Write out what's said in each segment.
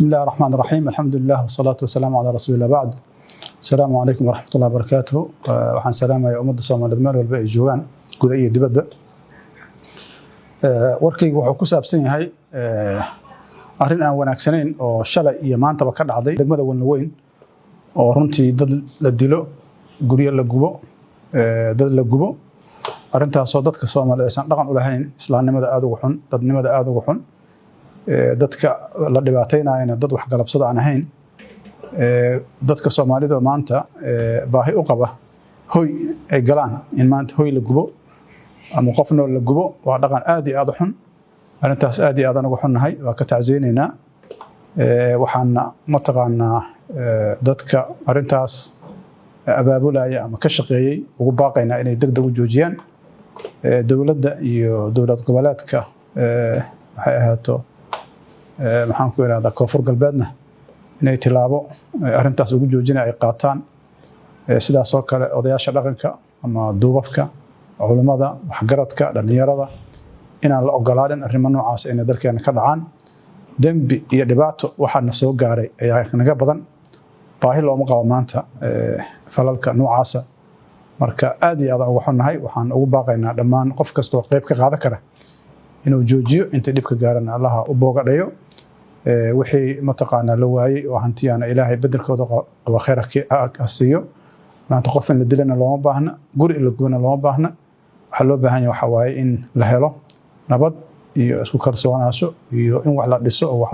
بسم الله الرحمن الرحيم، الحمد لله والصلاة والسلام على رسول الله، بعد، السلام عليكم ورحمة الله وبركاته. Waxaan salaamaya ummadda Soomaaliyeed meel walba ay joogaan, guda iyo dibadba. Warkaygu wuxuu ku saabsan yahay arrin aan wanaagsanayn oo shalay iyo maantaba ka dhacday degmada Wanlaweyn, oo runtii dad la dilo, guryo la gubo, dad la gubo. Arrintaasoo dadka Soomaaliyeed aysan dhaqan u lahayn, islaamnimada aada uga xun, dadnimada aada uga xun, dadka la dhibaataynayana dad waxgalabsada aan ahayn. Dadka Soomaalida maanta baahi u qaba hoy ay galaan, in maanta hoy la gubo ama qof nool la gubo waa dhaqan aad iyo aad u xun. Arrintaas aad iyo aadaan uga xunnahay, waa ka tacsiyeynaynaa. Waxaana mataqaanaa dadka arrintaas abaabulaya ama ka shaqeeyey ugu baaqaynaa inay deg deg u joojiyaan. Dowladda iyo dowlad goboleedka, waxay ahaato, maxaan ku irahdaa, Koonfur Galbeedna inay tilaabo arrintaas ugu joojina ay qaataan. Sidaas oo kale odayaasha dhaqanka ama duubabka, culummada, waxgaradka, dhallinyarada, inaan la ogolaanin arrimo noocaas inay dalkeena ka dhacaan. Dembi iyo dhibaato waxaa na soo gaaray ayaa naga badan, baahi looma qabo maanta falalka noocaasa. Marka aad iyo aadaan uga xunnahay. Waxaan ugu baaqaynaa dhammaan qof kastoo qayb ka qaadan kara inuu joojiyo. Inta dhibka gaarana Allaha u boogadhayo. Wixii mataqaanaa la waayey oo hantiyaana Ilaahay bedelkooda qaba khayr ha siiyo. Maanta qof in la dilana looma baahna, guri in la gubana looma baahna. Waxaa loo baahan yahay waxaa waaye in la helo nabad iyo isku kalsoonaasho iyo in wax la dhiso oo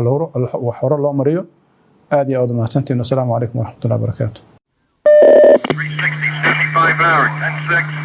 wax hore loo mariyo. Aad iyo aad umahadsantiin. Wasalaamu calaykum waraxmatullahi wabarakaatu. 360, 75 hours, 10 6.